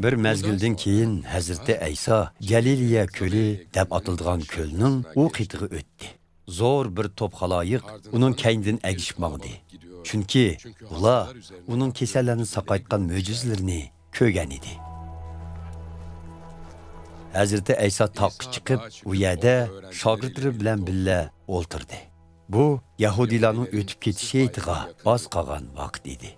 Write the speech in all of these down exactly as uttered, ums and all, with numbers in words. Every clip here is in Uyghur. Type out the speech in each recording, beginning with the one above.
بىر مەزگىلدىن كېيىن ھەزرىتى ئەيسا گەلىلىيە كۆلى دەپ ئاتىلىدىغان كۆلنىڭ ئۇ قېتىغا ئۆتتى. زور بىر توپ خالايىق ئۇنىڭ كەينىدىن ئەگىشىپ ماڭدى. چۈنكى ئۇلار ئۇنىڭ كېسەللەرنى ساقايتقان مۆجىزىلىرىنى كۆرگەن ئىدى. ھەزرىتى ئەيسا تاغقا چىقىپ، ئۇ يەردە شاگىرتلىرى بىلەن بىللە ئولتۇردى. بۇ يەھۇدىيلارنىڭ ئۆتۈپ كېتىش ھېيتىغا ئاز قالغان ۋاقىت ئىدى.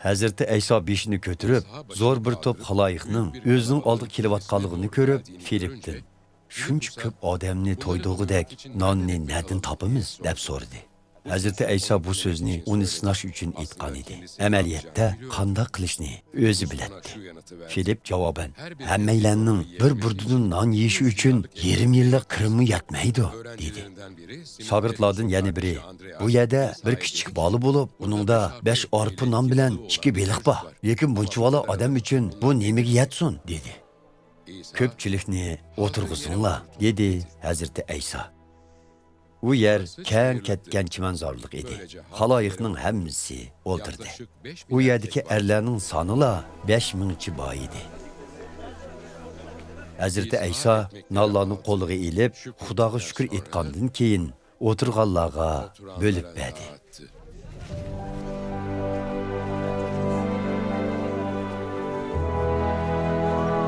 ھەزرىتى ئەيسا بېشىنى كۆتۈرۈپ، زور بىر توپ خالايىقنىڭ ئۆزىنىڭ ئالدىغا كېلىۋاتقانلىقىنى كۆرۈپ، فىلىپتىن، «شۇنچە كۆپ ئادەمنى تويدۇرغۇدەك ناننى نەدىن تاپىمىز؟» دەپ سورىدى. ھەزرىتى ئەيسا بۇ سۆزنى ئۇنى سىناش ئۈچۈن ئېيتقان ئىدى. ئەمەلىيەتتە قانداق قىلىشنى ئۆزى بىلەتتى. فىلىپ جاۋابەن، «ھەممەيلەننىڭ بىر بۇردىدىن نان يېيىشى ئۈچۈن يېرىم يىللىق كىرىممۇ يەتمەيدۇ» دېدى. شاگىرتلاردىن يەنە بىرى، «بۇ يەردە بىر كىچىك بالا بولۇپ، ئۇنىڭدا بەش ئارپا نان بىلەن ئىككى بېلىق بار. لېكىن بۇنچىۋالا ئادەم ئۈچۈن بۇ نېمىگە يەتسۇن؟» دېدى. «كۆپچىلىكنى ئولتۇرغۇزۇڭلار» دېدى ھەزرىتى ئەيسا. ئۇ يەر كەڭ كەتكەن چىمەنزارلىق ئىدى. خالايىقنىڭ ھەممىسى ئولتۇردى. ئۇ يەردىكى ئەرلەرنىڭ سانىلا بەش مىڭچە بار ئىدى. ھەزرىتى ئەيسا نانلارنى قولىغا ئېلىپ، خۇداغا شۈكۈر ئېيتقاندىن كېيىن، ئولتۇرغانلارغا بۆلۈپ بەردى.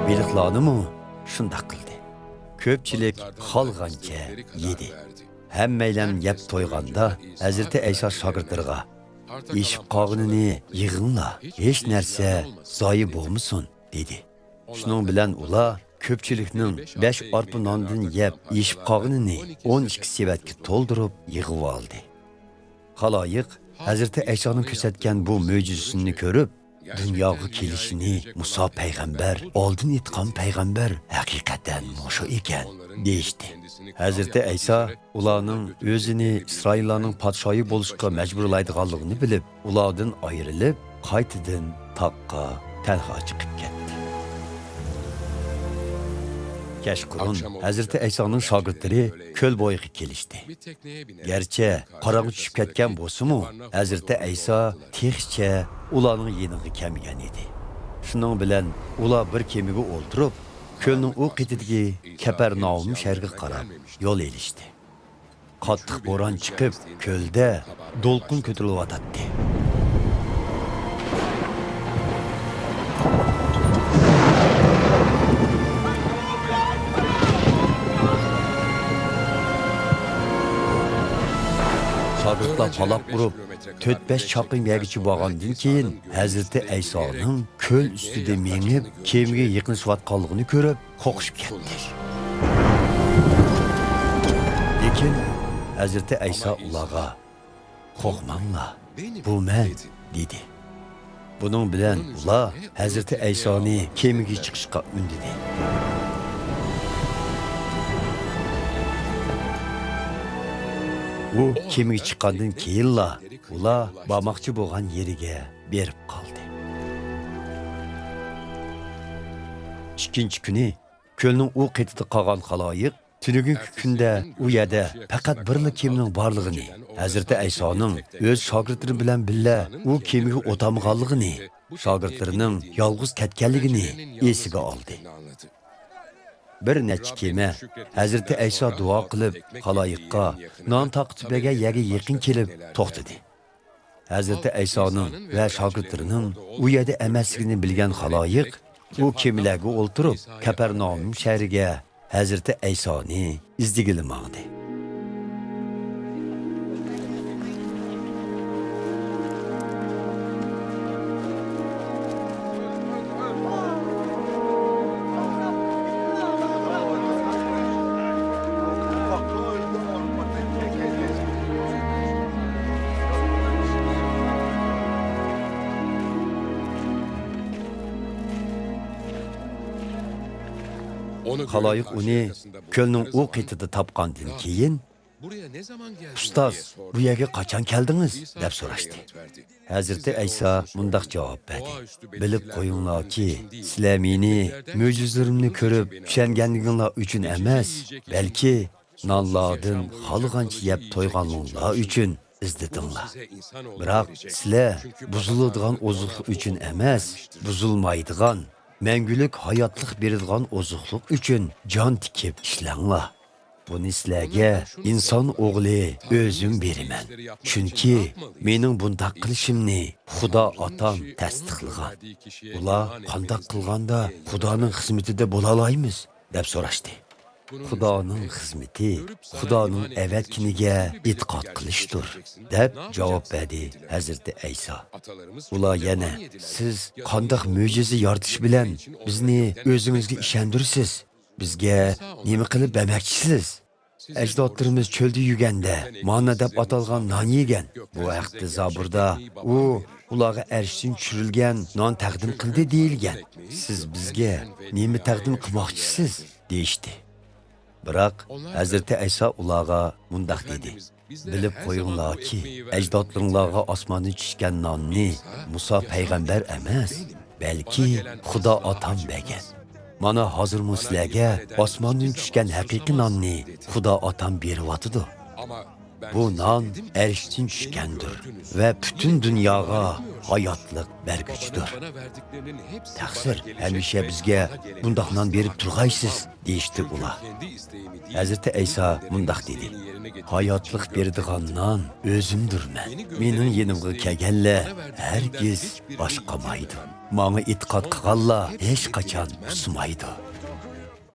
بېلىقلارنىمۇ شۇنداق قىلدى. كۆپچىلىك خالىغانچە يېدى. ھەممەيلەن يەپ تويغاندا، ھەزرىتى ئەيسا شاگىرتلىرىغا، «ئېشىپ قالغىنىنى يىغىڭلار، ھېچ نەرسە زايە بولمىسۇن» دېدى. شۇنىڭ بىلەن ئۇلار كۆپچىلىكنىڭ بەش ئارپا ناندىن يەپ ئېشىپ قالغىنىنى ئون ئىككى سېۋەتكە تولدۇرۇپ يىغىۋالدى. خالايىق ھەزرىتى ئەيسانىڭ كۆرسەتكەن بۇ مۆجىزىسىنى كۆرۈپ، «دۇنياغا كېلىشىنى مۇسا پەيغەمبەر ئالدىن ئېيتقان پەيغەمبەر ھەقىقەتەن مۇشۇ ئىكەن» دېيىشتى. ھەزرىتى ئەيسا ئۇلارنىڭ ئۆزىنى ئىسرائىللارنىڭ پادىشاھى بولۇشقا مەجبۇرلايدىغانلىقىنى بىلىپ، ئۇلاردىن ئايرىلىپ، قايتىدىن تاغقا تەنھا چىقىپ كەتتى. كەچقۇرۇن ھەزرىتى ئەيسانىڭ شاگىرتلىرى كۆل بويىغا كېلىشتى. گەرچە قاراڭغۇ چۈشۈپ كەتكەن بولسىمۇ، ھەزرىتى ئەيسا تېخىچە ئۇلارنىڭ يېنىغا كەلمىگەن ئىدى. شۇنىڭ بىلەن ئۇلار بىر كېمىگە ئولتۇرۇپ، كۆلنىڭ ئۇ قېتىدىكى كەپەرناھۇم شەھىرىگە قاراپ يول ئېلىشتى. قاتتىق بوران چىقىپ، كۆلدە دولقۇن كۆتۈرۈلۈۋاتاتتى. شاگىرتلار پالاق ئۇرۇپ، تۆت-بەش چاقىرىم يەرگىچە بارغاندىن كېيىن، ھەزرىتى ئەيسانىڭ كۆل ئۈستىدە مېڭىپ، كېمىگە يېقىنلىشىۋاتقانلىقىنى كۆرۈپ، قورقۇشۇپ كەتتى. لېكىن ھەزرىتى ئەيسا ئۇلارغا، «قورقماڭلار، بۇ مەن» دېدى. بۇنىڭ بىلەن ئۇلار ھەزرىتى ئەيسانى كېمىگە چىقىشقا ئۈندىدى. ئۇ كېمىگە چىققاندىن كېيىنلا، ئۇلار بارماقچى بولغان يېرىگە بېرىپ قالدى. ئىككىنچى كۈنى كۆلنىڭ ئۇ قېتىدا قالغان خالايىق تۈنۈگۈنكى كۈندە ئۇ يەردە پەقەت بىرلا كېمىنىڭ بارلىقىنى، ھەزرىتى ئەيسانىڭ ئۆز شاگىرتلىرى بىلەن بىللە ئۇ كېمىگە ئولتۇرمىغانلىقىنى، شاگىرتلىرىنىڭ يالغۇز كەتكەنلىكىنى ئېسىگە ئالدى. بىر نەچچە كېمە ھەزرىتى ئەيسا دۇئا قىلىپ، خالايىققا نان تارقىتىپ بەرگەن يەرگە يېقىن كېلىپ توختىدى. ھەزرىتى ئەيسانىڭ ۋە شاگىرتلىرىنىڭ ئۇ يەردە ئەمەسلىكىنى بىلگەن خالايىق ئۇ كېمىلەرگە ئولتۇرۇپ، كەپەرناھۇم شەھىرىگە ھەزرىتى ئەيسانى ئىزدىگىلى ماڭدى. خالايىق ئۇنى كۆلنىڭ ئۇ قېتىدا تاپقاندىن كېيىن، «ئۇستاز، بۇ يەرگە قاچان كەلدىڭىز؟» دەپ سوراشتى. ھەزرىتى ئەيسا مۇنداق جاۋاب بەردى، «بىلىپ قويۇڭلاركى، سىلەر مېنى مۆجىزىلىرىمنى كۆرۈپ چۈشەنگەنلىكىڭلار ئۈچۈن ئەمەس، بەلكى نانلاردىن خالىغانچە يەپ تويغانلىقىڭلار ئۈچۈن ئىزدىدىڭلار. بىراق سىلەر بۇزۇلىدىغان ئوزۇقلۇق ئۈچۈن ئەمەس، بۇزۇلمايدىغان، مەڭگۈلۈك ھاياتلىق بېرىدىغان ئوزۇقلۇق ئۈچۈن جان تىكىپ ئىشلەڭلار. بۇنى سىلەرگە ئىنسان ئوغلى ئۆزۈم بېرىمەن. چۈنكى مېنىڭ بۇنداق قىلىشىمنى خۇدا ئاتام تەستىقلىغان. ئۇلار قانداق قىلغاندا خۇدانىڭ خىزمىتىدە بولالايمىز؟ دەپ سوراشتى. خۇدانىڭ خىزمىتى خۇدانىڭ ئەۋەتكىنىگە ئېتىقاد قىلىشتۇر، دەپ جاۋاب بەردى ھەزرىتى ئەيسا. ئۇلار يەنە، سىز قانداق مۆجىزە يارىتىش بىلەن بىزنى ئۆزىڭىزگە ئىشەندۈرىسىز؟ بىزگە نېمە قىلىپ بەرمەكچىسىز؟ ئەجدادلىرىمىز چۆلدە يۈرگەندە ماننا دەپ ئاتالغان نان يېگەن. بۇ ھەقتە زابۇردا، ئۇ ئۇلارغا ئەرشتىن چۈشۈرۈلگەن نان تەقدىم قىلدى دېيىلگەن. سىز بىزگە نېمە تەقدىم قىلماقچىسىز؟ دېيىشتى. بىراق ھەزرىتى ئەيسا ئۇلارغا مۇنداق دېدى: بىلىپ قويۇڭلاركى، ئەجدادلىرىڭلارغا ئاسماندىن چۈشكەن ناننى مۇسا پەيغەمبەر ئەمەس، بەلكى خۇدا ئاتام بەرگەن. مانا ھازىرمۇ سىلەرگە ئاسماندىن چۈشكەن ھەقىقىي ناننى خۇدا ئاتام بېرىۋاتىدۇ. بۇ نان ئەرشتىن چۈشكەندۇر ۋە پۈتۈن دۇنياغا ھاياتلىق بەرگۈچىدۇر. تەقسىر، ھەمىشە بىزگە بۇنداق نان بېرىپ تۇرغايسىز، دېيىشتى ئۇلار. ھەزرىتى ئەيسا مۇنداق دېدى: ھاياتلىق بېرىدىغان نان ئۆزۈمدۇرمەن. مېنىڭ يېنىمغا كەلگەنلەر ھەرگىز ئاچ قالمايدۇ. ماڭا ئېتىقاد قىلغانلار ھېچقاچان قۇسمايدۇ.